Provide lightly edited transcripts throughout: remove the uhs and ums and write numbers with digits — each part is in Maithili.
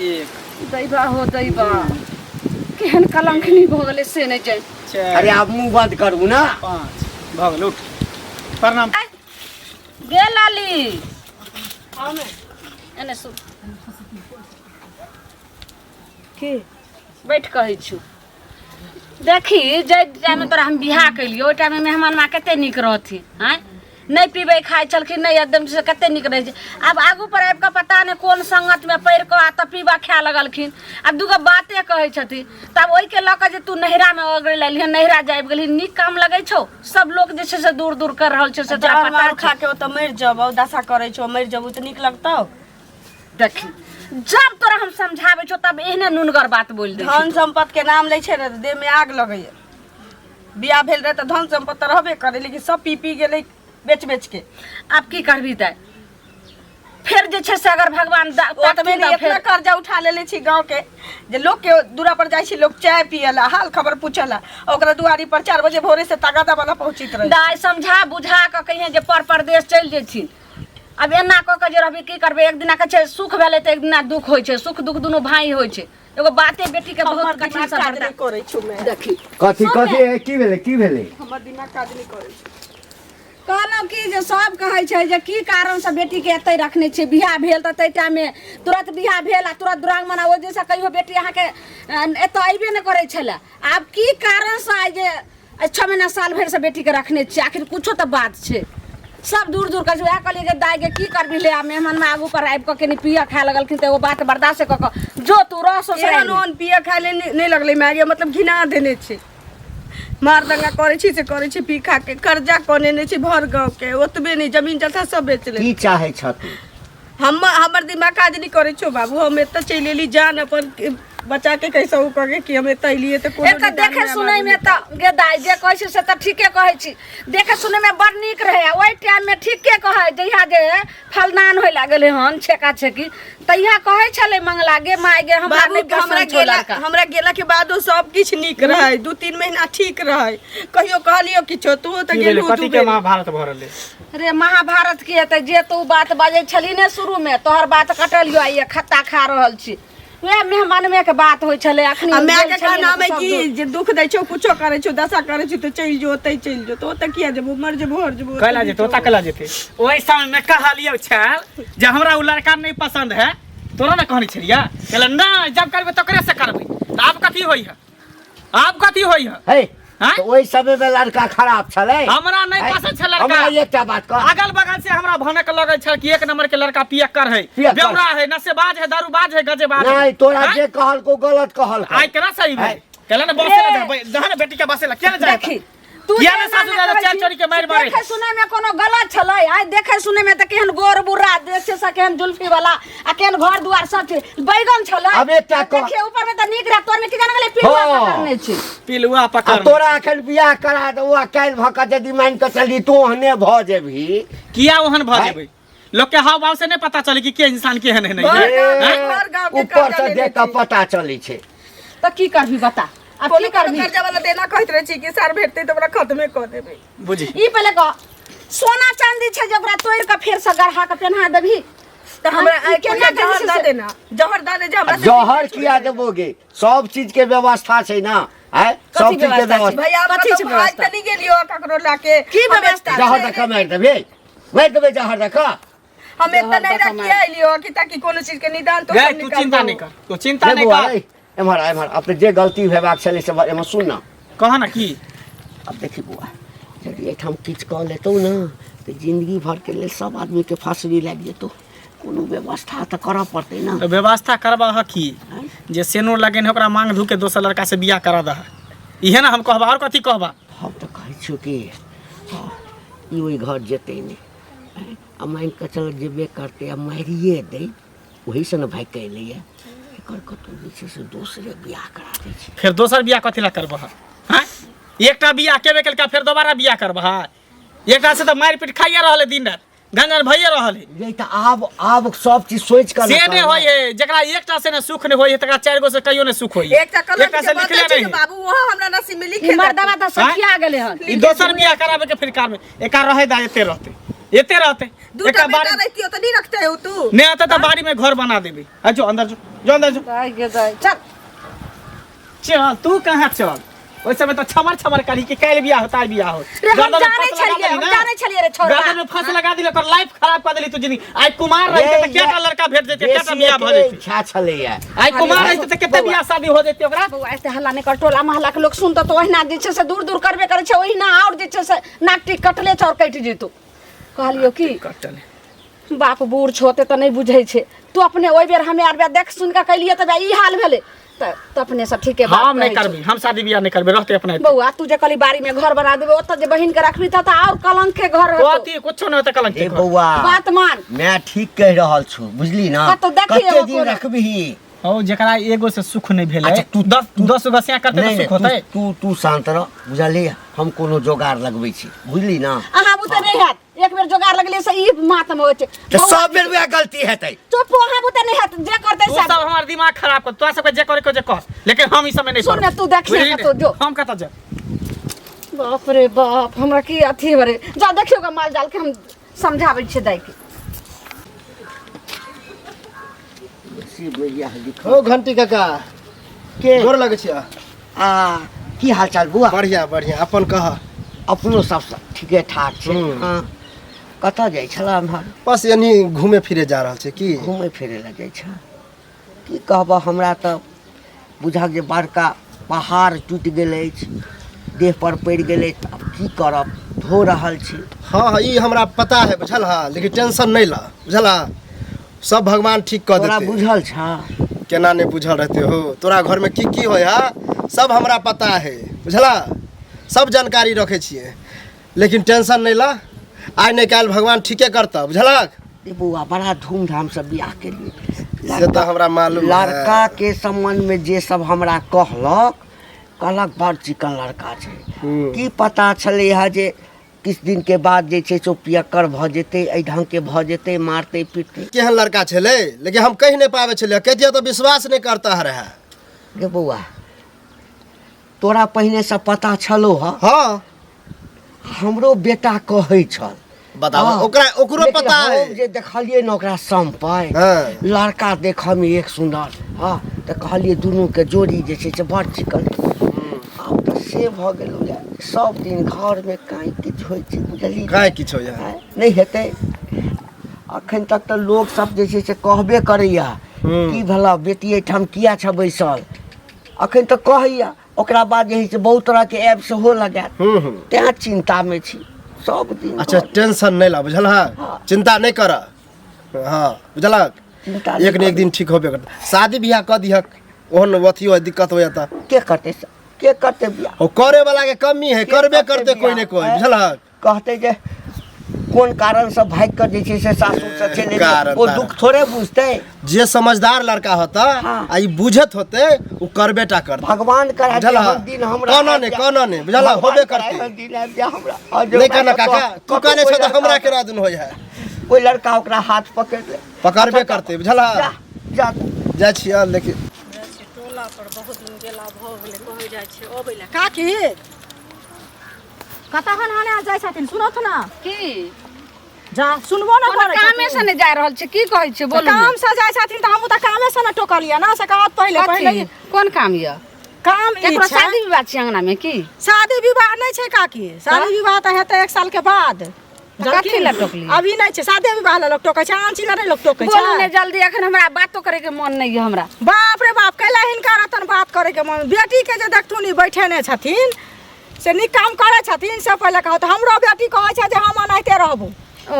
एक दैबा हो दैबा केहन कलंकनी भऽ गेलै से नहि जानि चारि अरे आब मुंह बंद करू ना पाँच भऽ गेल उठ प्रणाम गे लाली एने सुन की बैठ कहै छु देखी जाहि टाइममे तोरा हम बियाह केलियौ ओहि टाइममे मेहमानमा कते नीक रहथिन आँय नहि पीबै खाइ छलखिन नहि एकदम से कते नीक रहै छै आब आगू पर आबि कऽ पता नहि कोन संगतमे पड़ि कऽ आ तऽ पीबा खाए लगलखिन आब दूगो बाते कहै छथिन तब ओहिके लऽ कऽ जे तू नैहरामे अगड़ि लेलही नैहरा जाबि गेलही नीक काम लगै छौ सब लोक जे छै से दूर दूर कर रहल छै से तोरा जहर पता मारू छौ खा के ओतऽ मरि जबौ दशा करै छौ मरि जबौ तऽ नीक लगतौ देखी जब तोरा हम समझाबै छौ तब एहने नुनगर बात बोल दै धन सम्पत्ति के नाम लै छै ने तऽ देह में आग लगैया बियाह भेल रहै तऽ धन सम्पत्ति तऽ रहबे करै लेकिन सब पी पी गेलै बेच बेच के आब की करबी दाइ फेर जे छै से अगर भगवान ओतबे ताकथिन नहि तऽ इतना फेर कर्जा उठा लेले छी गाँव के जे लोग के दूरा पर जाइ छी लोग चाय पियला हाल खबर पूछला ओकरा दुआरी पर 4 बजे भोरे से तगादा वाला पहुंचित रहे दाइ समझा बुझा कऽ कहिये जे पर परदेश चलि जेथिन आब एना कऽ कऽ जे रहबी की करबै एक दिना कहै छै सुख भेलै तऽ एक दिना दुख होइ छै सुख दुख दुनू भाई होइ छै एगो बाते बेटी के बहुत हमर कठिन दिमाग से काज बर्दाश्त नहीं करै छौ मैं देखी कथी कथी हे, की भेलै की भेलै हमर दिमाग काज नहीं करै छौ कहलहुँ कि जे सब कहै छै जे की कारणसँ बेटीके एतै रखने छियै बियाह भेल तऽ ताहि टाइममे तुरंत बियाह भेल आ तुरंत दुरागमन आ ओहि दिनसँ कहियो बेटी अहाँके एतऽ अयबे नहि करै छलै आब की कारणसँ आइ जे आइ 6 महीना साल भरिसँ बेटीके रखने छियै आखिर कुछो तऽ बात छै सब दूर दूर कहै छै वएह कहलियै जे दाइके की करबी ले आ मेहमानमे आगू पर आबि कऽ कनि पियऽ खाए लगलखिन तऽ एगो बात बर्दाश्त कऽ कऽ जो तू रह एहन ससुरारिमे ओहन पिए खाय ले नहि लगलै माय मतलब घिना देने छै मार दंगा करै छी से करै छी पी खा के कर्जा कऽ नेने छी भर गाँव के ओतबे नहि जमीन जथा सब बेच ले की चाहै छह तू हम हमर दिमाग काज नहि करै छौ बाबू हम एतऽ चलि एली जान अपन बचा के कैसे उ कऽ के कि हम एतऽ एलियै तऽ कोनो एक तऽ निदान देखे नहि सुनै आबि में तऽ गे दाइ जे कहै छी से तऽ ठीके कहै छी देखे सुनै में बड़ नीक रहै आ ओहि टाइम में ठीके कहै जहिया जे फलनान होय लागल हन छेका छेकी तहिया कहै छलै मंगला गे माय गे हमरा बाबू नहि हमरा पसंद छौ गेला लड़का हमरा गेला के बादो सब किछु नीक रहै 2-3 महीना ठीक रहै कहियो कहलियो किछो तू तऽ की भेलै गेलू कथी दू के बेर महाभारत भऽ रहलै रे महाभारत की हेतै जे तू बात बाजै छली ने शुरू में तोहर बात कटलियो आइए खत्ता खा रहल छी वएह मेहमानमे के बात होइ छलै अखनी आ माय गेल के छलियै कहना ने में तऽ सब कि दूर। जे दुख दै छौ कुछो करै छौ दशा करै छौ तऽ चलि जो ओतै चलि जो तऽ ओतऽ किया जेबो मर जेबो हर जेबो कैला जेतै ओतऽ कैला जेतै ओहि समय में कहलियौ छल जे हमरा ओ लड़का नहीं पसंद है तोरा ने कहने छलियै कहले नहीं जब करबै तकरे से करबै तऽ आब कथी होइ है आब कथी होइ है हे आँय? तऽ ओहि समय में लड़का खराब छलै हमरा नहि आँय? पसंद छल लड़का हमरा एकटा बात कह अगल बगल से हमरा भनक लगल छल कि एक नंबर के लड़का पियक्कर है पियक्कर। बेवड़ा है नशेबाज है दारूबाज है गजेबाज है नहीं तोरा आँय? जे कहलको गलत कहलको आइ केना सही भेल आँय? कहले ने बसे ला जहाँ ने बेटी के बसे ला केना जाए देखी तू किया जे ने सासु एना दादा कहै चारि छी, चोरी के मारि मारे देखे सुने में कोनो गलत छलै आइ देखे सुने में तऽ केहन गोर बुर्रा देखे से केहन जुल्फी वाला आ केहन घर दुआर सब छै बैगन छलै आब एकटा कह- देखिए ऊपर में तऽ नीक रह तोर में की जाने गेलै पिलुआ हाँ। पकड़ने छै पिलुआ आ पकड़ तोरा एखन बियाह करा दे आ काल्हि भऽ कऽ यदि मानि कऽ चली तू ओहने भऽ जेबही किया ओहन भऽ आँय? जेबै लोग के हाव भाव से नहीं पता चले कि के इंसान केहन है नहीं भर है गाँव- आँय? भर गाँव के ऊपर कर्जा से लेने देख कऽ छी। पता चलै छै तऽ की करबी बता आब कोनो की कोनो करबी कर्जा वाला देना कहैत रहै छी कि सार भेटतै तऽ ओकरा खत्मे कऽ देबै बुझी ई पहिले कह सोना चांदी छै जे ओकरा तोड़ि कऽ फेर से गढ़ा कऽ पेन्हा देबही तऽ हमरा ई आइ केना केना के जहर जे छै दऽ से- देना जहर दऽ दे जे हमरा से जहर किया देबोगे सब चीज के व्यवस्था छै ना आँय सब चीज के व्यवस्था छै? व्यवस्था भैया कथी छै कथी भाग व्यवस्था? तऽ नहि गेलियो ककरो लाके की व्यवस्था जहर दऽ कऽ मारि देबै मारि देबै जहर दऽ कऽ हम एतऽ जहर नहि दऽ कऽ रखिए अइलियो कि ताकि कोनो चीज के निदान तो गए तू चिंता नहीं कर तू चिंता रे नहीं बौआ कर रे, एम्हर आ, एम्हर अपने जे गलती हेबाक छलै से एम्हर सुन ना कह ना की अब देखी बौआ यदि एहिठाम किछु कऽ लेतौ ने तऽ जिंदगी भरके लेल सब आदमीके फँसरी लागि जेतौ कोनो व्यवस्था तऽ करऽ पड़तै ने तो व्यवस्था करबा ह की जे सेनो लगेन है ओकरा मांग धू के दोसर लड़का से बियाह करा दह इहे ना हम कहबा और कथी कहबा हम तऽ कहै छियौ कि हँ, ई ओहि घर जेतै नहि आ मानि कऽ चल जेबे करतै आ मारिए दै ओहीसँ ने भागि कऽ एलैए एकर कतहु जे छै से दोसरे बियाह करा दै छै फेर दोसर बियाह कथी ला करबह हँ एकटा बियाह केबे केलका फेर दोबारा बियाह करबह एकटा से तऽ मारि पीट खाइए रहल है दिन रात गंजन भइए रहल है नहीं तऽ आब आब सब चीज सोचि कऽ से ने नहि करबै। होइ है जकरा एकटा से ने सुख नहि होइ है तकरा चारि गो से कहियो नहि सुख होइ है एकटा कलम एकटा के से बात लिखले छै नहि ने है। बाबू वहाँ हमरा नसीब में लिखे ई मर्दवा तऽ सखिया गेलै हन ई दोसर बियाह कराबे के फिर कार में एका रहे दा एते रहते एते रहते। दूटा एकटा बेटा बाड़ी रहितियो तऽ नहीं रखते हो तू। नहीं आता तो बाड़ी में घर बना देबी। आ जो अंदर जो, जो अंदर जो। दाइ गे दाइ, चल। चल तू कहाँ चल, ओहि समय तो छमर छमर करी कि काल्हि बियाह होता बियाह हो। रे हम गर्दन में जानै फांस लगा छलियै, देली हम ना। जानै छलियै रे छोरा। गर्दन में फांस लगा दिली, ओकर लाइफ खराब कर देली तू जिंदगी। आइ कुमार रहिते तऽ ये, केटा लड़का भेट जेतै, केटा बेसी बियाह भऽ एकरे जेतै। इच्छा छलैया। आइ कुमार रहिते तऽ कते बियाह शादी हो जेतै ओकरा। बौआ एते हल्ला नहि कर, टोला मोहल्ला के लोक सुनतौ तऽ ओहिना जे छै से दूर दूर करबे करै छै, ओहिना आओर जे छै से नाक टीक कटले छै आओर कटि जेतौ। कहलियौ की कटल बाप बूढ़ छौ ओते तऽ नहि बुझै छै, तू अपने ओहि बेर हमे आर देख सुनि कऽ कैलियै तऽ ई हाल भेलै, तऽ तऽ अपने सब ठीके बात हम नहि कहै छौ। करबी, हम शादी बियाह नहि करबी, रहते अपने एते। बौआ तू जे कहली बाड़ी में घर बना देबै, ओतऽ जे बहिन के रखबी तऽ आओर कलंक के घर होतौ। अथी कुछो नहि होतै कलंक के ए घर। बौआ बात मान। मैं ठीक कहि रहल छु, बुझली ना? कतौ देखी कते एगो दिन कोनो। रखबही? हौ जकरा एगो से सुख नहि भेलै, अच्छा, तू- 10 गो सिया करतै तऽ नहीं, सुख नहीं, होतै। तू तू तू शांत रह, बुझलियै? हम कोनो जोगाड़ लगबै छी, बुझली ना? अहाँ बुते नहि हैत, एक बेर जोगाड़ लगले से ई मातम होइ छै। तऽ बौआ, सब बेर वएह गलती हेतै। चुप, अहाँ बुते नहि हैत, जे करतै तू से। सब हमर दिमाग खराब कर, तोरा सबके जे करे के जे कर, लेकिन हम ई समय नहि सुन करब। ने, तू देखिए बुझली कतौ ने? जो। हम कतऽ जायब? बाप रे बाप, हमरा की अथी भरे जा देखियौ ग माल जाल के हम समझाबै छियै दाइ के। बेसी इएह लिखल। ओ घंटी काका के? गोर लगै छियै। आ की हाल चाल बुआ? बढ़िया बढ़िया, अपन कह। अपनो सब ठीके ठाक छै। हम्म। हाँ, कतऽ जाइ छला एम्हर? बस यानी घूमे फिरे जा रहल छै। की घूमे फिरे लए जाइ छ? की कहबह, हमरा तऽ बुझक जे बड़का पहाड़ टूटि गेल अछि, देह पर पड़ि गेल अछि, आब की करब, धो रहल छी। हाँ हाँ, ई हमरा पता है, बुझल हा, लेकिन टेंशन नहीं ला, बुझल हा, सब भगवान ठीक कऽ तोरा देते। बुझल छ? केना नहीं बुझल रहते हो, तोरा घर में की की होय हा सब हमरा पता है, बुझला, सब जानकारी रखे छियै, लेकिन टेंशन नहीं ला, आइ नहीं काल्हि भगवान ठीके करता, बुझलक? ए बौआ, बड़ा धूमधाम से बियाह केलियै। से तऽ हमरा मालूम है। लड़का के संबंध में जे सब हमरा कहलक, कहलक बड़ चिकन लड़का छै। की पता छलै हँ जे किछु दिन के बाद जे छै से ओ पियक्कर भऽ जेतै, एहि ढंग के भऽ जेतै, मारतै पीटतै। केहन लड़का छलै, लेकिन हम कहि नहि पाबै छलियै, कहितियै तऽ विश्वास नहि करता रहए। गे बौआ, तोरा पहिने से पता छलो हँ? हाँ। हमरो बेटा कहै छल। बताबऽ, हाँ। ओकरा ओकरो लेकिन पता हम है। जे देखलियै ने ओकरा सम्पै, हाँ। लड़का देखऽ मे एक सुन्दर, हँ, तऽ कहलियै दुनू के जोड़ी जे छै से बड़ चिकन। आब तऽ से भऽ गेलौ ये, सब दिन घर मे काँय किछु होइ छै, बुझलियै? काँय किछु होइए? आँय, नहि हेतै। अखन तक तऽ लोक सब जे छै से कहबे करैया, की भेलौ बेटी एहिठाम किया छ बैसल, अखन तऽ कहैया। ओकरा बाद जे है से बहुत तरह के ऐप सेहो लगायत, तें चिंता में छी सब दिन। अच्छा टेंशन नहीं ला, बुझल है? हाँ। चिंता नहीं कर, हाँ बुझलक? चिंता नहीं एक न एक दिन ठीक होबे करतै। शादी बियाह कऽ दिहक, ओहन अथी हो दिक्कत हो जाता। के करते, के करते बियाह? ओ करे वाला के कमी है, के करबे करतै करते कोई बियाह? ने कोई, बुझलक? कहते जे कोन कारण से भागि कऽ जे छै से सासुर से चलि एलै, कारण ओ तारण। दुख थोड़े बुझतै। जे समझदार लड़का होता हाँ। आ ई बुझत होते, ओ करबे टा करते। भगवान करा बुझल जे हा? एहन दिन हमरा कहना आबि नहि, जाय। कहना नहि, बुझल हा? भगवान होबे करा करतै। एहन दिन आबि जाय हमरा। आ जे नहीं ओकरा कहना कतौ- काका, तू कतौ कहने कोइ छौ तऽ लड़का हमरा ओकरा- केना दिन होइ है, कोइ लड़का ओकरा हाथ पकड़ि ले, पकड़बे करते, बुझल हा? जा जा जाइ छियै लेकिन टोला पर बहुत दिन गेला भऽ गेलै, कहै जाइ छै अबै लए। काकी कतऽ हन हने जाइ छथिन, सुनत ना? की जा सुनबो ना कोनो करै कामे से नहि जा रहल छै, की कहै छै बोलू ने। काम से जाइ छथिन तऽ हमहूँ तऽ कामे से ने टोकलियै ना, से कहत पहिले कथी? पहिले कोन काम यऽ? काम ई केकरो छै। शादी विवाह छै अंगना में की? शादी विवाह नहि छै काकी, शादी विवाह तऽ हेतै 1 साल के बाद। कथी लए टोकलियै? अभी नहि छै शादी विवाह लए लोक टोकै छै, आन चीज लए नहि लोक टोकै बोलू ने छै। जल्दी, अखन हमरा बातो करे के मन नहि यऽ हमरा। बाप रे बाप, कैला हिनका रतन बात करे के मन? बेटी के जे देखथुन ई बैठेने छथिन से नीक काम करै छथिन, से पहिले कहत। हमरो बेटी कहै छै जे हम एनाहिते रहबो। ओ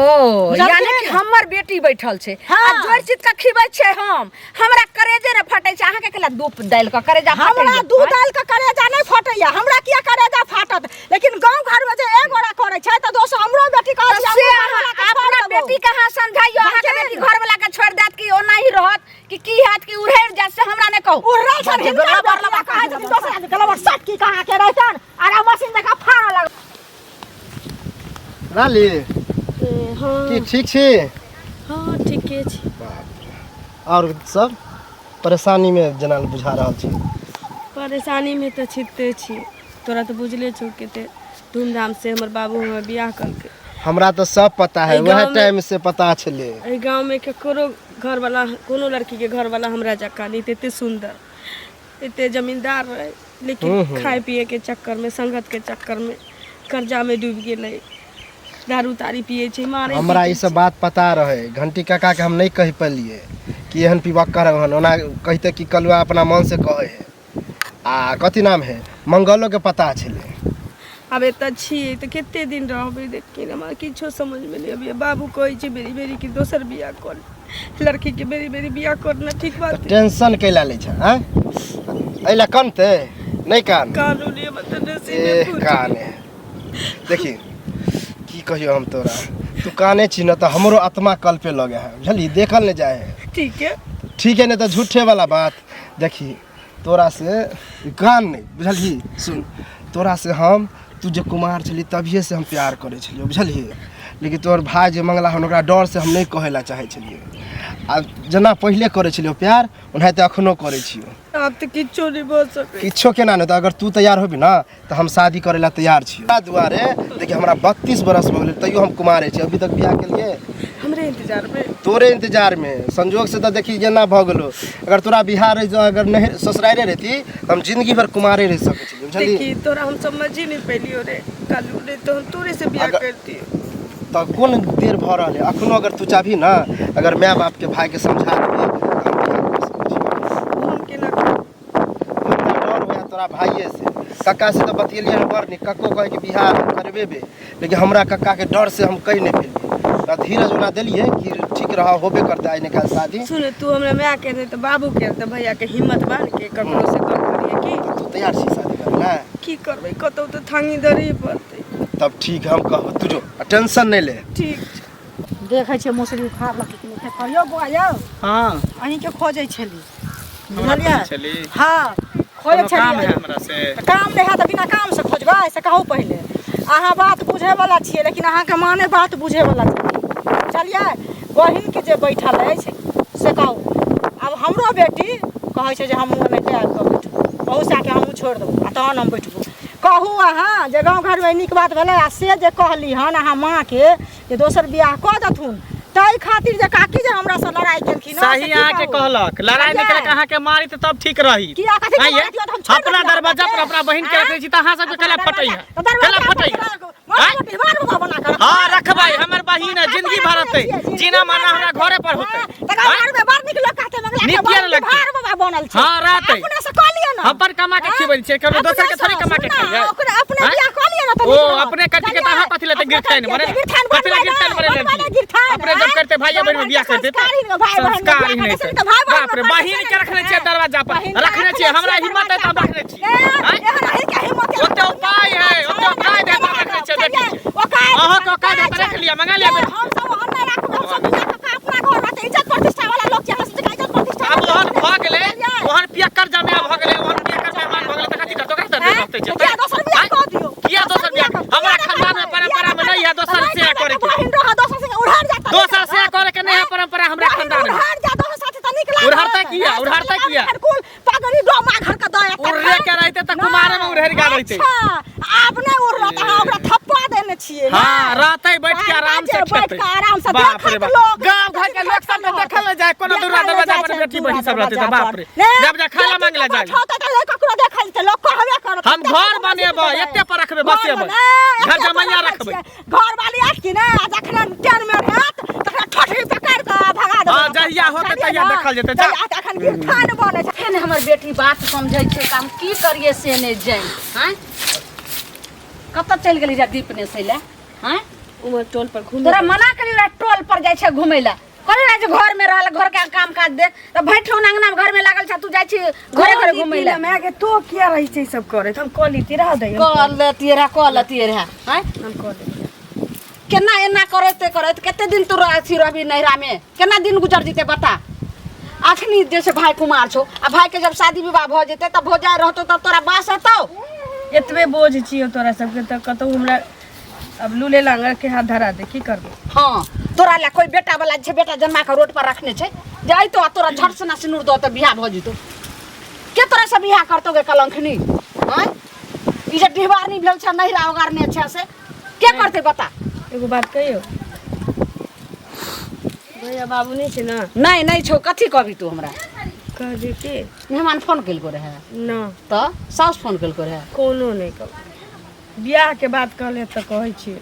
बुझलखिन? यानी कि हमर बेटी बैठल छै हाँ। आ जोर चित के खिबै छै, हम हमरा करेजे ने फटै छै, अहाँके केला दूप दालि के करेजा फटै हमरा या? दूध दालि के करेजा नहि फटैया, हमरा किया करेजा फाटत? लेकिन गाँव घर में जे एक गोरा करै छै तऽ दोसर हमरो बेटी कहै तऽ छै, से हमरो अहाँ घरवला के छोड़ि अपना देबौ। बेटी के अहाँ समझाइयो, अहाँके बुझलखिन? बेटी घरवला के छोड़ि देत कि ओना ही रहत कि की हैत कि उड़ेर जायत, से हमरा नहि कहू। उड़ल छनि हिनकर गला बेटी, कहै छथिन दोसर आदमी के लबर सट की कहाँ के रहितन, आर मशीन देखा फाड़ऽ लग। लाली हाँ। की ठीक छी? हाँ ठीके छी। और सब परेशानी में जेना बुझा रहल छी। परेशानी में तऽ छिते छी, तोरा तऽ बुझले छौ कते धूमधाम से हमर बाबू हमर बियाह कलकै, हमरा तऽ सब पता है एहि वएह गाँवमे- टाइम से पता छलै एहि गाँवमे ककरो घरवाला कोनो लड़कीके घरवाला हमरा जकाँ नहि एते सुन्दर एते जमींदार रहै लेकिन खाय पियैके चक्करमे संगतके चक्करमे कर्जामे डूबि गेलै दारू तारी पियै छै मारै हमरा पीटै ई सब बात पता रहै घंटी काका के हम नहि कहि पेलियै कि एहन पिबक्कर ओहन ओना कहिते कि कलुआ अपना मन से कहै है आ कथी नाम है मंगलो के पता छलै आब एतऽ छियै तऽ कते दिन रहबै देखिन हमरा किछो समझमे नहि अबैए बाबू कहै छै बेरी बेरी कि दोसर बियाह कर लड़कीके बेरी बेरी बियाह करना ठीक बात तऽ टेंशन कैला लै छै आँय एहि लए कनतै नहि कान कानूनी मतलब नसीबे ए फूटि काने देखी की कहियो हम तोरा तू काने छी न तऽ हमरो आत्मा कल्पे लगे है बुझली देखल नहि जाए है ठीक है ठीक है नहीं तऽ झूठे वाला बात देखी तोरा से कान नहि बुझलही सुन तोरा से हम तू जे कुमार छली तभिए से हम प्यार करै छलियै बुझलियै लेकिन तोहर भाय जे मंगला हन ओकरा डर से हम नहि कहै लए चाहै छलियै आ जेना पहिले करै छलियै प्यार ओनाहिते अखनो करै छियौ आब तऽ किछो नहि भऽ सकै किछो केना नहि तऽ अगर तू तैयार होबी ना तऽ हम शादी करै लए तैयार छी ताहि दुआरे देखिए हमरा 32 बरस भऽ गेलै तैयो हम कुमारे छी अभी तक बियाह के लिए हमरे इंतजार में तोरे इंतजार में संजोग से तऽ देखी जेना भऽ गेलो अगर तोरा बिहार रहि जो अगर नहीं ससुरारे रहती तऽ हम जिंदगी भर कुमारे रहि सकै छलियै बुझलियै देखी तोरा हम समझ ही नहीं पैलियो रे कालू रे तो हम तोरे से बियाह करती तऽ कोन देर भऽ रहल है अखनो अगर तू चाहबी ना अगर माय बाप के भाई के समझा देबी तऽ हम बियाह कऽ सकै छी। हम केना करब? हमरा डर होया तोरा भाइये से कक्का से तऽ बतियलियै हन बड़ नीक कक्को कहै कि बियाह हम करबेबे लेकिन हमरा कक्का के डर से हम कहि नहि पेलियै तऽ धीरज ओना देलियै कि ठीक रह होबे करतै आइ निकाल शादी सुन तू हमरा माय के नहीं तऽ बाबू के तऽ भैया के हिम्मत बांध के ककरो से गप करिए की तू तैयार छी शादी करै लए की करबै कतौ तऽ थांगी धरही पड़तै तब ठीक हम कहब तू जो आ टेंशन नहि ले ठीक छै देखै छियै मौसरी उखाड़लक कि नहि कहियौ बौआ यौ हाँ अहीँके खोजै छली हमरा बुझलियै खोजै छली? हँ खोजै कोनो काम छली है हमरा से तऽ काम नहि हैत तऽ बिना कामसँ खोजबै से कहू पहिले अहाँ बात बुझैवला छियै लेकिन अहाँके माँ नहि बात बुझैवला छथिन बुझलियै बहिनके जे बैठल अछि से कहू आब हमरो बेटी कहै छै जे हमहूँ ओनाहिते आबि कऽ बैठबो अहू साथे हमहूँ छोड़ि देबो आ तहन हम बैठबो कहू अहाँ जे गाँव घरमे नीक बात भेलै आ से जे कहली हन अहाँ माँके जे दोसर बियाह कऽ देथुन ताहि खातिर जे काकी जे हमरा से लड़ाई केलखिन हँ, से सही की अहाँके कहू? कहलक लड़ाई बुझलियै? नहि केलक अहाँके मारी तऽ तब ठीक रही किया कथी के आँय ये? मारत यौ? तऽ हम छोड़ि अपना देतियै दरवाजा पर अहाँके? अपना बहिन के रखने छी तऽ अहाँ सबके अपना केला फटै है दरवाजा- तऽ दरवाजा केला पर फटै है केला- मार आँय? मोटी, मार बाबा बना कऽ रखबै। हाँ रखबै हमर बहिन है जिंदगी भर रहतै जिंदगी जीना मारना हमरा घरे पर होतै तऽ गाँव घरमे बड़ नीक लोक कहतै मंगला के नीक किया बड़ ने लगतै? भार बाबा बनल छै हाँ, रहतै। अपने से कऽ लिअ ना अपन कमा के खिबै छियै ककरो दोसर के थोड़ी कमा के सुन ना, खइयै ओकरे अपने आँय? बियाह कऽ लिअ ना तऽ ओ नीक रहत। अपने कथी के तऽ अहाँ कथी लेते गिरथाइन बने गिरथाइन कथी ले गिरथाइन बने बनबै ने गिरथाइन, अपने जब आँय? करते भाई बहन में बियाह करते संस्कार ही ने, भाई बहन में संस्कार बियाह ही नहीं करते तऽ भाई बहन बाप रे में बहिन के रखने छियै दरवाजा पर बहिन के रखने छियै हमरा हिम्मत है तऽ हम रखने छियै आँय? एहन अहीं के हिम्मत है। ओते उपाय है ओते उपाय है तऽ रखने छियै बेटी के औकात अहाँके औकात है तऽ रख लिअ मंगा लिअ बेटी हम सब ओहन नहि राखब हम सब बियाह कऽ कऽ अपना घर रहतै इज्जत प्रतिष्ठा वाला लोक छै हमरा सबके इज्जत प्रतिष्ठा आब ओहन भऽ गेलै ओहन पियक्कर जमाय भऽ गेलै ओहन पियक्कर मेहमान भऽ गेलै तऽ कथी करतै ओकरा तऽ रहतै तऽ किया दोसर बियाह कऽ दियौ किया दोसर बियाह हमरा खानदान में परंपरा में नहीं है दोसर से करे के बहिन रह दोसर से उड़हर जाता दोसर से करे के नहीं है परंपरा हमरा खानदान में उड़हर जा दोसर साथे तऽ नीक लागत उड़हरतै किया? उड़हरतै किया? कुल पगड़ी डोमा घर के दया उड़रे के रहते तऽ कुमारे में उड़हर गा रहते अच्छा आब नहि उड़लत अहाँ ओकरा थप्पा देने छियै ने? हाँ रहते बैठ के आराम से बैठ खेतै के आराम से बाप रे देखत बाप लोक गांव घर के लोग सब में देखल नहीं जाए कोनो दूरा देखल दरवाजा जाइ पर छै, बेटी दूरा बहिन सब रहते तऽ दरवाजा बाप पर। रे ने, जब जा खाना बेटी मांगे ला के जाए बैठौतै तऽ ककरो देखल जेतै लोक कहबे करत हम घर बनेबै, एते पर रखबै, बस एबै। घर जमैया रखबै। घर वाली आत कि नहि आ जखन टेन में हैत तखन ठोठरी पकड़ि कऽ भगा देबै हाँ, जहिया होतै तहिया देखल जेतै, जा। तहिया तखन गिरथान बनै छै फेर हमर बेटी बात समझै छै तऽ हम की करियै से नहि जानि आँय कतऽ चलि गेली रे दीप ने से लए आँय उमर टोल पर घूमे तोरा मना करी रहे टोल पर जाइ छै घुमै लए कहली रहे जे घर में रहल घर के काम काज देख तऽ भरि ठेहुन अंगना में घर में लागल छै तू जाइ छी घरे घरे घुमै लए माय के तो किया रहै छै ई सब करैत हम कऽ लेती रह दे कऽ लेतियै रहे कऽ लेतियै रहे आँय हम कऽ लेती केना एना करैते करैत कते दिन तू अथी रहबी नैहरा में केना दिन गुजर जेतै बता अखनी जे छै भाई कुमार छौ आ भाई के जब शादी विवाह भऽ जेतै तब भौजाइ रहतौ तब तोरा बास हेतौ एतबे बोझ छियौ तोरा सबके तऽ कतौ हमरा अब लूले लांगर के हाथ धरा दे की करबो हाँ तोरा ला कोई बेटा वाला छै बेटा जन्मा के रोड पर रखने छै जे अयतो आ तोरा झट से ना सिनूर दो तऽ बियाह भऽ जेतौ के तोरा से बियाह करतौ गे कलंखनी आँय ई जे डिहबारनी भेल छै नैहरा ओगारने छै से के करतै बता एगो बात कहियो भैया बाबू नहि छै ने नहि नहि छौ कथी कहबी तू हमरा कहली कि मेहमान फोन केलको रहे न तऽ साउस फोन केलको रहे कोनो नहि कहब बियाहके बात कहले तऽ कहै छियै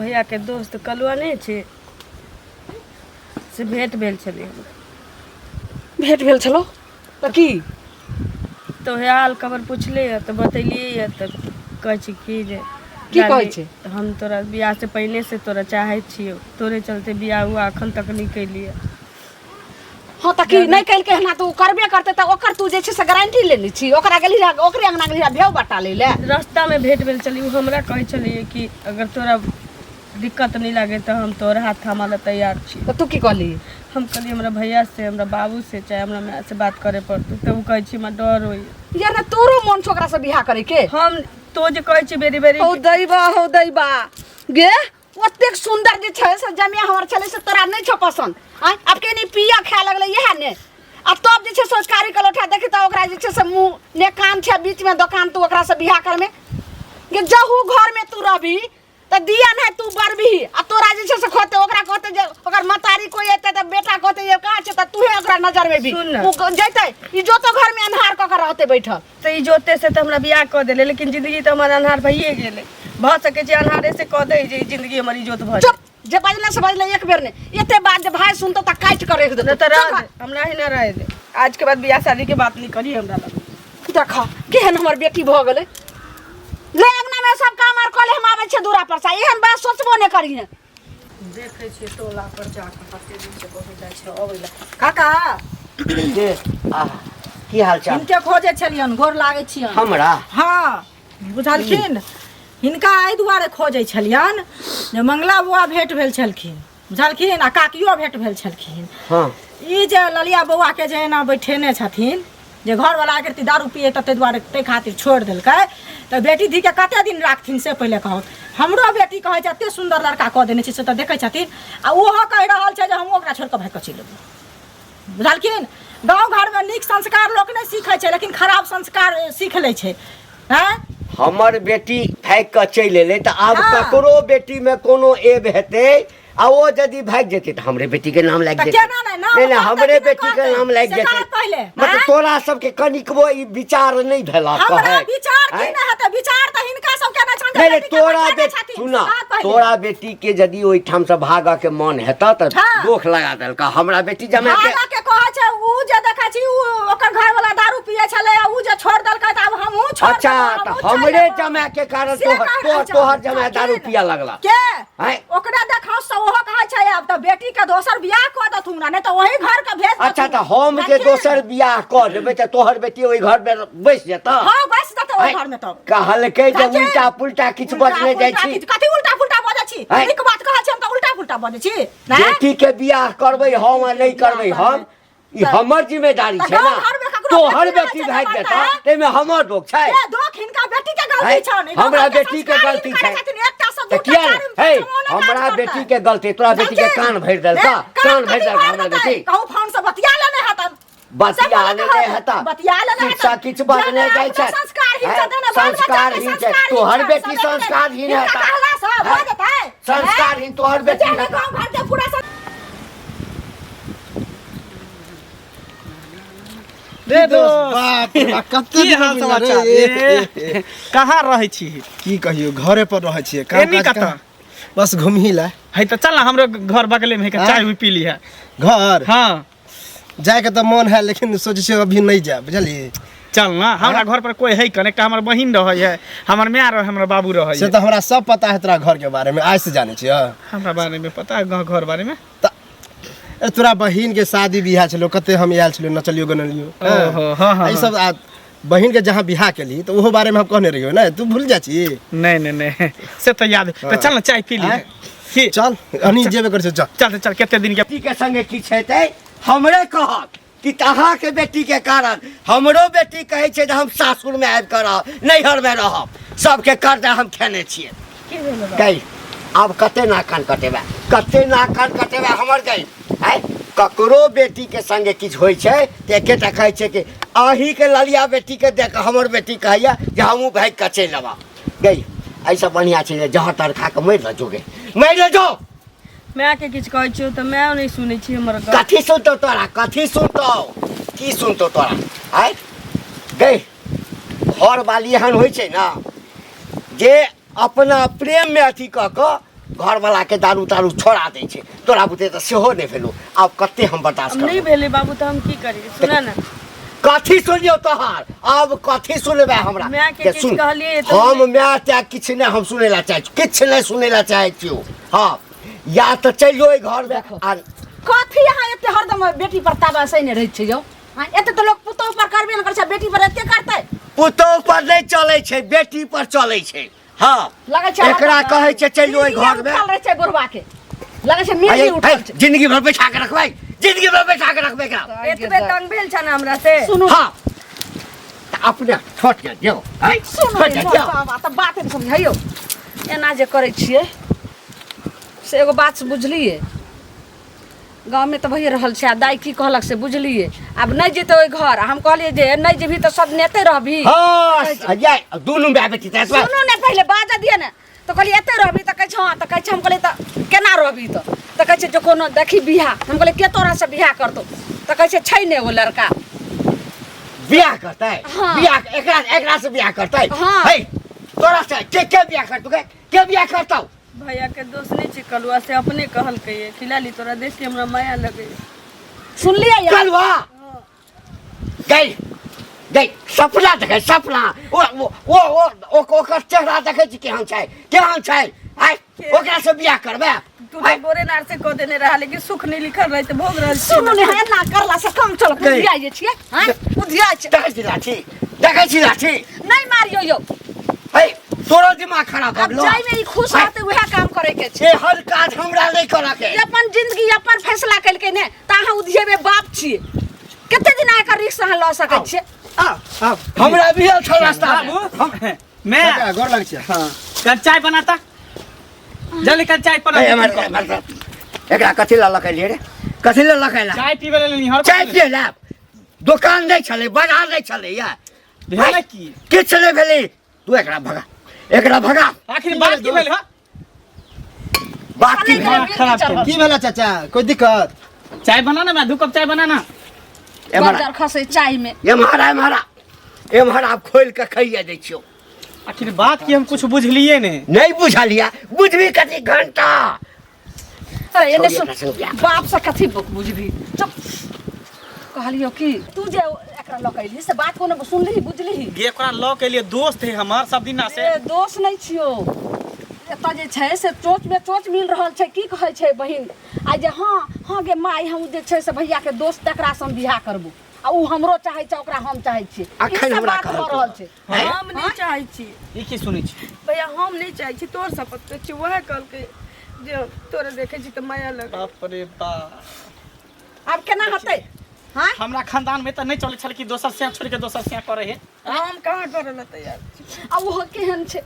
भैयाके दोस्त कलुआ नहि छै से भेंट भेल छलै हमरा भेंट भेल छलो तऽ की तऽ उएह हाल खबर पुछलियै तऽ बतेलियै यऽ तऽ कहै छै कि जे की कहै छै? हम तोरा बियाह से पहिने से तोरा चाहै छियौ तोरे चलते बियाह हुआ एखन तक नहि केलियै हँ तऽ की नहि केलकै हन तऽ ओ करबे करतै तऽ ओकर तू जे छै से गारंटी लेने छी ओकरा गेली रहए ओकरे अंगना गेली रहए भेव बटा लै लए रास्तामे भेंट भेल छलै ओ हमरा कहै छलियै कि अगर तोरा दिक्कत नहि लागे तऽ हम तोहर हाथ थामा लए तैयार छी तऽ तू की कहली हम कहलियै हमरा भैया से हमरा बाबू से चाहे हमरा माय से बात करे पड़तै तऽ ओ कहै छै हमरा डर होइए यार ने तोरो मन छौ ओकरा से बियाह करे के हम तो जे कहै छी बेरी बेरी हौ दैबा हौ दैबा गे ओतेक सुन्दर जे छै से जमिया हमर छलै से तोरा नहि छौ पसन्द आँय आब के नहि पिया खाए लगलै इएह ने आ तब जे छै संस्कारी के लोठा देखी तऽ ओकरा जे छै से मुँह ने कान छै बीचमे दोकान तू ओकरा से बियाह करमे गे जहू घरमे तू रहबी तऽ दिया नहि तू बरबही आ तोरा जे छै से खोते ओकरा कहते जे ओकर मतारी कोई एतै तऽ बेटा कहते जे कहाँ छै तऽ तूहे ओकरा नजर में भी सुन ने। ओ जैतै ई जोतो घर में अन्हार कऽ के रहतै बैठल तऽ ई जोते से तऽ हमरा बियाह कऽ देले लेकिन जिंदगी तऽ हमर अन्हार भइए गेलै भऽ सकै छै अन्हारे से कऽ दै जे ई जिंदगी हमर इजोत भऽ चुप जे बजले से बजले एक बेर नहि एते बात जे भाय सुनतो तऽ काटि कऽ राखि जाय देतौ नहि तऽ रह दे हमरा ही ना रह दे आज के बाद बियाह शादी के बात नहीं करी हमरा लग देख केहन हमर बेटी भऽ गेलै ले अंगना में सब काम आर कऽ ले हम आबै छियै दूरा पर से एहन बात सोचबो नहि करिहे देखै छियै टोला पर जाके कते दिन से कहै जाइ छै अबै लए काका के आह की हाल चाल हिनके खोजै छलियन गोर लागै छियन हमरा हँ बुझलखिन हिनका एहि दुआरे खोजै छलियन जे मंगला बौआ भेंट भेल छलखिन बुझलखिन आ काकियो भेंट भेल छलखिन हँ ई जे ललिया बौआके जे एना बैठेने छथिन जे घरवला आकृति दारू पिए तऽ ताहि दुआरे ताहि खातिर छोड़ि देलकै तऽ बेटी धीके कते दिन राखथिन से पहिले कहू हमरो बेटी कहै छै एते सुन्दर लड़का कऽ देने छै से तऽ देखै छथिन आ ओहो कहि रहल छै जे हम ओकरा छोड़ि कऽ भागि कऽ चलि एबै बुझलखिन गाँव घरमे नीक संस्कार लोक नहि सीखै छै लेकिन खराब संस्कार सीख लै छै आँय हमर बेटी भागि कऽ चलि एलै तऽ आब हँ। ककरो बेटीमे कोनो एब हेतै आ ओ यदि भागि जेतै तऽ हमरे बेटीके नाम लागि तऽ जेतै केना नहि? नाम नहि नहि करतै हमरे कि नहि बेटीके करतै? नाम लागि से जेतै कहत पहिले, मतलब आँय? तोरा सबके कनिकबो ई विचार नहि भेला हमरा कहै विचार की आँय? नहि हेतै विचार तऽ हिनका सबके नहि छनि जे नहि नहि बेटीके तोरा बैठेने बेटी छथिन, सुना से कहत पहिले। तोरा बेटी के यदि ओहिठाम से भागऽ के मन हेतऽ तऽ हँ। दोख लगा देलका हमरा बेटी जमा के भागऽ के कहै छै उ जे देखै छी उ ओकर घरवाला दारू पियै छलै आ उ जे छोड़ि देलकै तऽ आब हमहूँ छोड़ि अच्छा देबै, तऽ हमहूँ चलि हमरे जेबै। जमा के कारण से तोहर कहि तोहर रहल छौ। तोहर जमा दारू की? पिया लगला के आँय? ओकरा देखाउ से ओहो कहै छै आब तऽ बेटी के दोसर बियाह कऽ देथुन ना नहि तऽ ओही घर के भेज अच्छा देथुन। तऽ हम जे देखिन। दोसर बियाह कऽ देबै तऽ तोहर बेटी ओहि घर मे बैस जेतऽ हँ बस जेतै ओहि आँय? घर में तब कहलकै जे देखिन। उल्टा पुल्टा किछु उल्टा बजने जाइ पुल्टा छी किछु- कथी उल्टा पुल्टा बजै छी आँय? नीक बात कहै छी हम तऽ उल्टा पुल्टा बजै छी नहि? बेटी के बियाह करबै हम आ नहि करबै हम ई हमर जिम्मेदारी तऽ छै ना गाँव घरमे ककरो तोहर बेटी बेटी रहै छै भागि तऽ जेतऽ मरतै। ताहिमे हमर दोख छै ए दोख हिनका बेटी के गलती है? छनि हमरा बेटी के गलती छै एकटा से तऽ दूटा किया चारिम हे पाँचम ओने काज हमरा करतै। बेटी के गलती तोरा बेटी के समझी? कान भरि देलका ए, कान भरि कथी देलका भरि हमरा देतै? बेटी कहू फोन से बतिया लेने हेतन बतिया लेने हेता बतिया लेने किछु हेतन किछु बजने जाइ छै संस्कारहीन हैं? छै देने बाल बच्चा के संस्कारहीन छै संस्कारहीन तोहर छै, बेटी सब एक संस्कारहीन हिनका हेता कहला से भऽ हैं? जेतै संस्कारहीन तोहर बेटी जेहने हेता गाँव घर के पूरा रे दोस्त बाप रे बाप, कते की दिन हाल मिलल रे? समाचार ए, ए, कहाँ रहै छी की कहियो घरे पर रहै छियै काम एनी काज कतऽ? कहाँ? बस घुमही ला है तऽ चल ना हमरो घर बगले में है आँय? चाय उय पी ली है घर हाँ जायके तऽ मन है लेकिन सोचै छियै अभी नहि जायब बुझलियै चल ना हमरा घर पर कोई है कन एकटा हमर बहिन रहै है हमर माय रहै हमर बाबू रहै से है तऽ हमरा सब पता है तोरा घर के बारे में आज से जानै छियै हमरा बारे में पता है गाँव घर बारे में तऽ अरे तोरा बहिन के शादी बियाह छलो कते हम आयल छलो नचलियो गनलियो ओहो, हाँ, हाँ, ई सब आ बहिन के जहाँ बियाह केली तऽ ओहो बारे में हम कहने रहियो ने तू भूल जाइ छी नहीं नहीं नहीं से तो याद है तो चल ना चाय पी ली आँय? की चल अनी जेबे कर चल चल चल कते दिन के बेटी के संगे किछु हेतै हमरे कहत कि अहाँके बेटीके कारण हमरो बेटी कहै छै जे हम सासुरमे आबि कऽ रहब नैहरमे रहब सबके कर्जा हम खेने छियै गई आब कते नाक कान कटेबै कते नाक कान कटेबै हमर गई आँय ककरो बेटीके संगे किछु होइ छै तऽ एकेटा कहै छै कि अहीँके ललिया बेटीके देख कऽ हमर बेटी कहैया जे हमहूँ भागि कऽ चलि अबा गई एहिसँ बढ़िआँ छै जे जहर तहर खा कऽ मरि रह जोगे मरि रह जो। मायके किछु कहै छियौ तऽ माय नहि सुनै छी हमर गप। कथी सुनतौ तोरा, कथी सुनतौ, की सुनतौ तोरा? आय गई, घर वाली एहन होइ छै ने जे अपना प्रेममे अथी कऽ कऽ घरवलाके दारू तारू छोड़ा दै छै। तोरा बुते तऽ सेहो नहि भेलौ। आब कते हम बर्दाश्त आब नहि करबौ? भेलै बाबू, तऽ हम की करी? सुनऽ ने। कथी सुनियौ तोहार? आब कथी सुनबै हमरा? मायके के किछु सुन, कहलियै तऽ हम माय त्याग किछु नहि हम सुनै लए चाहै छी, किछु नहि सुनै लए चाहै छियौ। हँ, या तऽ चलि जो एहि घरमे आ कथी अहाँ एते हरदम बेटी पर ताबा सही रहै छै यौ? हाँ, एते तऽ लोक पुतोह पर करबे ने करै छै, बेटी पर एते करतै? पुतोह पर नहि चलै छै, बेटी पर चलै छै। हँ, लगै छै एकरा कहै छै चलि जो एहि घरमे। उठल रहै छै बुढ़वा के, लगै छै मिर्गी उठल छै। जिंदगी भर बैठा के रखबै, जिंदगी भर बैठा के रखबै एकरा। एतबे तंग भेल छ ने हमरा से। सुनू। हँ, तऽ अपने छोट के दियौ। हैं? सुनू छोट के ने, दियौ। बाबा तऽ बात नहि समझाइयो। एना जे करै छियै से एगो बात बुझलियै, गाँवमे तऽ भइए रहल छै। आ दाइ की कहलक से बुझलियै, आब नहि जेतै ओहि घर। हम कहलियै जे नहि जेबही तऽ सब नेते रहबही। हँ, जाय दुनू माय बेटी तऽ एतबा। सुनू ने, पहिले बाजऽ दिअ ने। तऽ कहलियै एते रहबही? तऽ कहै छै हँ। तऽ कहै छै, हम कहलियै तऽ केना रहबही? तऽ कहै छै जे कोनो देखी बियाह। हम कहलियै के तोरा से बियाह करतौ? तऽ कहै छै छै ने एगो लड़का। बियाह करतै? हाँ। बियाह एकरा, एकरा से बियाह करतै? हाँ। है, तोरा से के के बियाह करतौ? के के बियाह करतौ? भैया के दोस्त नहीं छै कलुआ, से अपने कहलकै कि लाली तोरा देख के हमरा माया लगे। सुनलियै यार? कलुआ गई गई, सपना देखै, सपना। ओ ओ ओ ओ ओकर चेहरा देखै छी, केहन छै, केहन छै? आय ओकरा से बियाह करबै? तू तो गोरे नार से कह देने रहा, लेकिन सुख नहीं लिखल रहे तो भोग रहल छी। सुनू ने, एना करला से काम चलत? गई। बुधिया जे छियै, हैं बुधिया छै। देखै छी लाठी, देखै छी लाठी। नहि मारियौ यौ। है, तोरो दिमाग खराब भऽ आब गेलौ। जाहिमे ई खुश रहतै उएह काम करे के छै। एहन काज हमरा नहि करऽ के। ई अपन जिंदगी अपन फैसला केलकै ने, तऽ अहाँ उधियेबै बाप छियै, कते दिन अहाँ एकर रिस्क अहाँ लऽ सकै छियै? आब हमरा भी छल रास्ता मे। बाबू मैं काका, गोर लगै छियै। हाँ, कल चाय बनाता, जल्दी कल चाय बना। ए, एम्हर, एम्हर, एकरा कथी लऽ लऽ रे? कथी लऽ लऽ? चाय पीबै लेल नहीं? चाय पियै लए दोकान नहि छलै, बाजार नहि छलै या भेलै की? किछु नहि भेलै। तू एकरा भगा, एकरा भगा। आखिर बात की भेल? हँ, बात की भेल? दिमाग खराब केलक। की भेला चाचा, कोई दिक्कत? चाय बना ना, मैं 2 कप चाय बनाना। एम्हर बज्जर खसै चाय में। एम्हर आ, एम्हर आ, एम्हर आब खोलि कऽ खाइए दै छियौ। आखिर बात की, हम कुछ बुझलिए नहीं। नहि बुझलियै? बुझबी कथी घंटा। अरे एने छोड़िए सुन, एकरा संग बियाह। बाप से कथी बुझबी? चुप। कहलियो कि तू जे एकरा लऽ के अयली से बात कोनो सुनलिही बुझलिही? गे, ओकरा लऽ के लिए दोस्त है हमर सब दिना से। ए, दोस्त नहि छियौ। एतऽ जे छै से चोच में चोच मिल रहल छै। की कहै छै बहिन आ जे हँ हँ गे माय, हम जे छै से भैया के दोस्त, तकरा से हम बियाह करबो आ उ हमरो चाहै छै, ओकरा हम चाहै छियै। ई अखन सब हमरा बात भऽ कहलकौ। रहल छै। हम नहीं चाहै छी। ई की सुनै छी? भैया, हम नहीं चाहै छी, तोर शपथ करै छी। वएह कहलकै जे तोरा देखै छी तऽ माया लगे। बाप रे बाप। आब केना हेतै? हाँ, हमरा खानदान में तऽ नहि चलै छल कि दोसर सिया छोड़ के दोसर सिया करे है। हम कहाँ करऽ लए तैयार छी? आ ओहो केहन छै,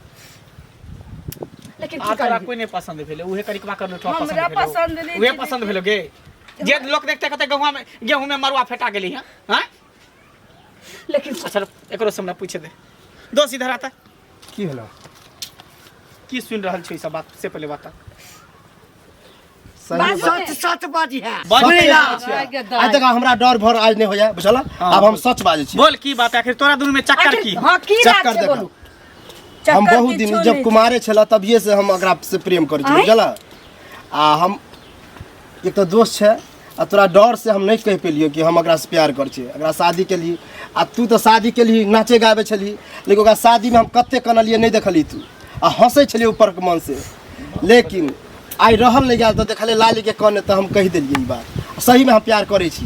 लेकिन आ की तोरा करबी? कोई नहीं पसंद भेलै, उहे करिकवा कर लुटवा पसंद हमरा भेलौ। पसंद नहि उहे छै। पसंद भेलो गे, जे लोक देखते कहते गहुआ में गेहूं में मरुआ फेटा गेली है। हाँ, लेकिन अच्छा, एकरो से हमरा पूछे दे। दोस्त, इधर आता। की भेलो? की सुन रहल छी ई सब बात से पहले बता। सही बाजू बात। ने। सच सच बाजी है। बाजी सुनी ला। आइ तक हमरा डर भर आज नहि होइया, बुझल? आब हम सच बाजै छी। बोल, की बात है? आखिर तोरा दुनू में चक्कर आखिर की? हाँ, की बात चक्कर छै? देखा। बोलू। हम चक्कर बहुत दिन किछो जब नहि। कुमारे छला तभिए से हम एकरा से प्रेम करै छी, आँय? बुझल? आ हम एक तऽ दोस्त छै आ तोरा डर से हम नहि कहि पेलियौ कि हम एकरा से प्यार करै छियै, एकरा शादी केलही। आ तू तऽ शादी केलही, नाचे गाबै छलही, लेकिन ओकरा शादीमे हम कते कनलियै नहि देखलही तू, आ हँसै छलियै ऊपरके मन से। लेकिन आइ रहल नहि गेल तऽ देखलियै लालीके कने, तऽ हम कहि देलियै ई बात। सहीमे हम प्यार करै छी।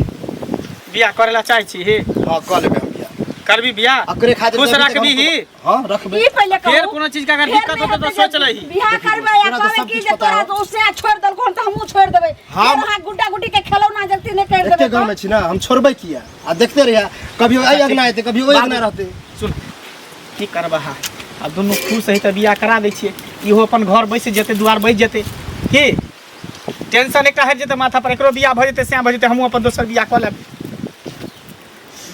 बियाह करे ला चाहे छी हे? हँ, कऽ लेबै हम बियाह। करबी बियाह? ओकरे खातिर खुश तभी तक रखबी ही? हँ, रखबै। ई पहिले कहू, फेर कोनो चीज के अगर फेर दिक्कत नहि होतौ तऽ हेतै जे सोच लही। बियाह करबै आ तोरा तऽ कहबै सब कि किछु जे पता तोरा हौ। तो से छोड़ि देलको हन तऽ हमहूँ छोड़ि देबै। फेर अहाँ गुड्डा गुड्डी के खेलौना जलती नहि करि एके देबै। गाँवमे छी ने, हम छोड़बै किया? आ देखते रहिया, कभी एहि अङ्गना एतै, कभी ओहि अङ्गना रहतै। सुन, की करबह? आब दुनू खुश है तऽ बियाह करा दै छियै। इहो अपन घर बैस जेतै, दुआर बैस जेतै, की टेंशन एकटा हटि जेतै माथा पर। एकरो बियाह भऽ जेतै, सएह भऽ जेतै, हमहूँ अपन दोसर बियाह कऽ लेब।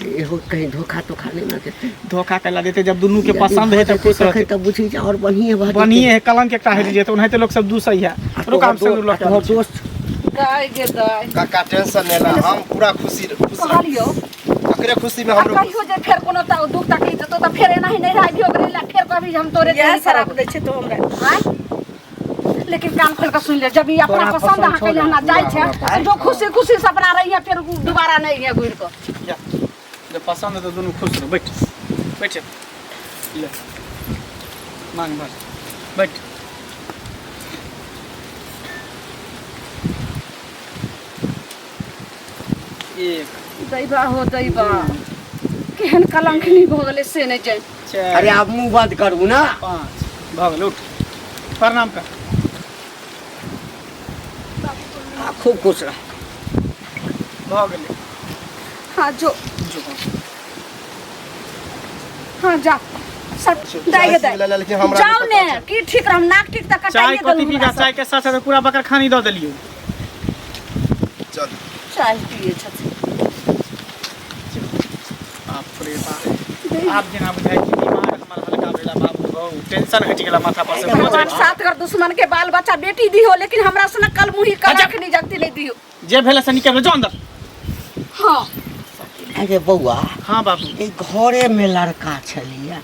से एहो कहीं धोखा तोखा नहि ने देतै। धोखा कैला देते जब दुनू के पसंद है तब खुश तखन रहते। तऽ बुझी जे आओर बढ़िए भऽ जेतै। बढ़िए है कलंक एकटा हटि जेतै ओनाहिते लोक सब दूसै है। आ रुक हम तोहर सिन्दूर लऽ के तोहर आबै छी। दोस्त दाइ गे दाइ काका टेंशन नहि ला हम पूरा खुशी खुश रहब। कहलियौ एकरे खुशी में आ हमरो कहियो जे फेर कोनो दुख तकलीफ देतौ तऽ फेर एनाही नहि रहियो ओकरे लए फेर कहबी जे हम तोरे इएह देरी शराब करब दै छै तो हमरा आँय? लेकिन कान खोल के सुन ले जब ई अपना तोरा पसंद पसंद अहाँ छौ कैले ने, हमरा जाइ पूरा छै हमरा पसंद जो खुशी खुशी से अपना रहिए फिर दोबारा नहीं है घुर के जा जब पसंद है तो दुनू खुश रहो बैठ बैठ ले मांग भर बैठ एक दैबा हो दैबा केहन कलंकनी भऽ गेलै से नहि जानि चारि अरे आब मुँह बंद करू ना पाँच भऽ गेल उठ प्रणाम कर आ, खूब खुश रह भऽ गेलै हाँ जो जो हाँ जा सब दाइ गे दाइ लेकिन हमरा जाउ नहि ने पता की ठीक रहम नाक ठीक तऽ चाय कटाइए कथी देलहुँ पीबा हमरा सब। चाय के साथ साथ पूरा बकर खानी दऽ देलियौ चल चाय पिए छथिन बाप रे बाप आब जेना बुझाइ छै दिमाग हमर हल्का भेला बाबू हौ टेंशन हटि गेला माथा पर से बोझ भगवान सात घर दुश्मन के बाल बच्चा बेटी दिहो लेकिन हमरा से कल मुही अच्छा। कलंक नहीं जगती नहीं दिहो जे भेला से निकल जो अंदर हाँ अरे बौआ हाँ बाबू ई घरेमे लड़का छलैया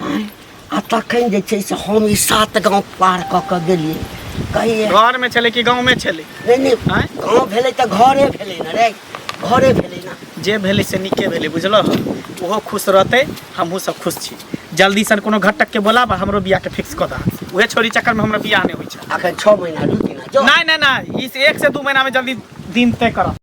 आँय? आ तखन जे छै से हम ई सात गाँव पार कऽ कऽ गेलियै कहियै घर में छलै कि गाँव में छलै नहि नहि आँय? गाँव भेलै तऽ घरे भेलै ने रे घरे भेलै ने जे भेलै से नीके भेलै बुझलह ओहो खुश रहतै हमहूँ सब खुश छी जल्दी सन कोनो घटक के बोलाब आ हमरो बियाह के फिक्स कऽ दह उहे छोरी चक्कर में हमरा बियाह नहि होइ छै अखन 6 महीना रुकि ना जो नहीं नहीं नहीं इस 1 से 2 महीना में जल्दी दिन तय करब।